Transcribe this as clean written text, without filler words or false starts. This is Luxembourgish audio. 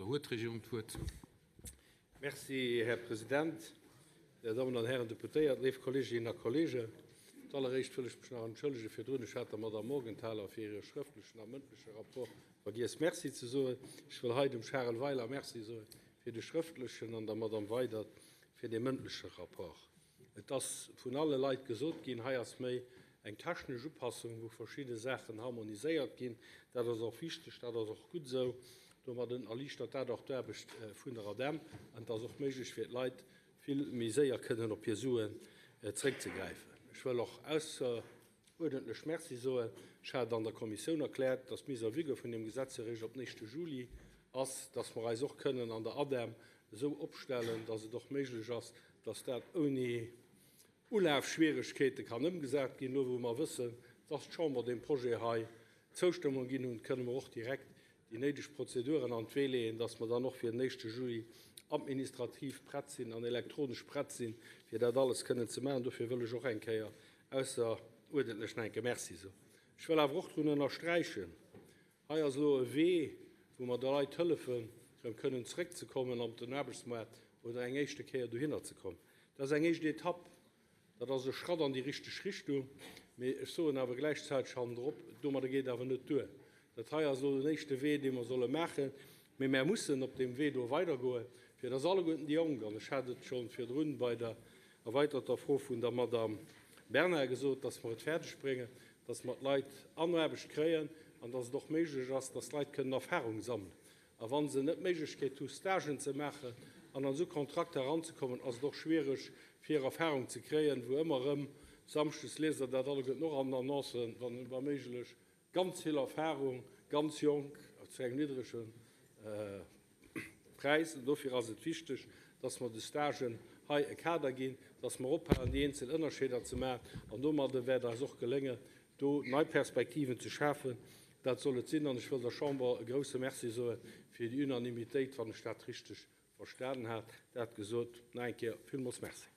Da huet d'Regierung d'Wuert. Merci, Här President, Dir Dammen an Hären Deputéiert, léif Kolleeginnen a Kolleegen. Z'alleréischt wëll ech mech nach entschëllege virdrun. Ech hat der Madamm Morgenthaler fir hire schrëftlechen a mëndleche Rapport vergiess Merci ze soen. Ech wëll hei dem Charel Weiler Merci soe fir de schrëftlechen an der Madamm Weydert fir dee mëndleche Rapport. Et ass vun alle Leit gesot ginn, hei ass méi eng technesch Upassung, wou verschidde Saachen harmoniséiert ginn. Dat ass och wichteg, dat ass och gutt esou. Domadden erliichtert dat och d'Aarbecht vun der ADEM an et ass och méiglech fir d'Leit, vill méi séier kënnen op hir Suen zréckzegräifen. Ech wëll och ausseruerdentlech Merci soen. Ech hat an der Kommissioun erkläert, dass d'Mise en vigueur vun deem Gesetz eréischt op den éischte Juli ass, dass mer eis och kënnen an der ADEM esou opstellen, dass et och méiglech ass, dass dat ouni Ulafschwieregkeete kann ëmgesat ginn. Elo wou mer wëssen, dass d'Chamber deem Projet hei d'Zoustëmmung ginn hunn, kënne mer och direkt déi néideg Prozeduren an d'Wee leeën, dass mer dann och fir den éischte Juli administrativ prett sinn an elektronesch prett sinn, fir dat alles kënnen ze maachen. Dofir wëll ech och eng Kéier ausseruerdentlech nach eng Kéier Merci soen. Ech wëll awer och drun ënnersträichen, Hei ass elo e Wee, wou mer de Leit hëllefen, erëm kënnen zrëckzekommen op den Aarbechtsmaart oder eng éischte Kéier dohinner ze kommen. Dat ass eng éischt Etapp, dat ass e Schratt an déi richteg Richtung. Mee ech soen awer gläichzäiteg hannendrop, domadder geet et awer net duer. Dat hei ass elo den éischte Wee, dee mer solle maachen. Mee mär mussen op deem Wee do weidergoen, fir dass alleguerten déi Jonk, an ech hat et scho virdrun bei der erweiterter Fro vun der Madamm Bernard gesot, dass mer et fäerdegbréngen, dass mer d'Leit an Aarbecht kréien an dass et och méiglech ass, dass d'Leit kënnen Erfahrung sammelen. A wa se net d'Méiglechkeet hu Stagen ze maachen an an esou Kontrakter eranzekommen, ass et och schwiereg fir Erfahrung ze kréien, wou ëmmer erëm, samschdes liest Der dat alleguerten och an den Annoncen, wann wa méiglech ganz vill Erfahrung, ganz jonk, zu engem niddrege Präis. An dofir ass et wichteg, dass mer de Stagen hei e Kader ginn, dass mer ophalen, déi eenzel Ënnerscheeder ze maachen. An domadde wäert eis och geléngen, do nei Perspektiven ze schafen. Dat soll et sinn. An ech wëll der Chamber e grouse Merci soe fir déi Unanimitéit, wann ech dat richteg verstanen hat, dat gesot. Nach eng Kéier villmools Merci.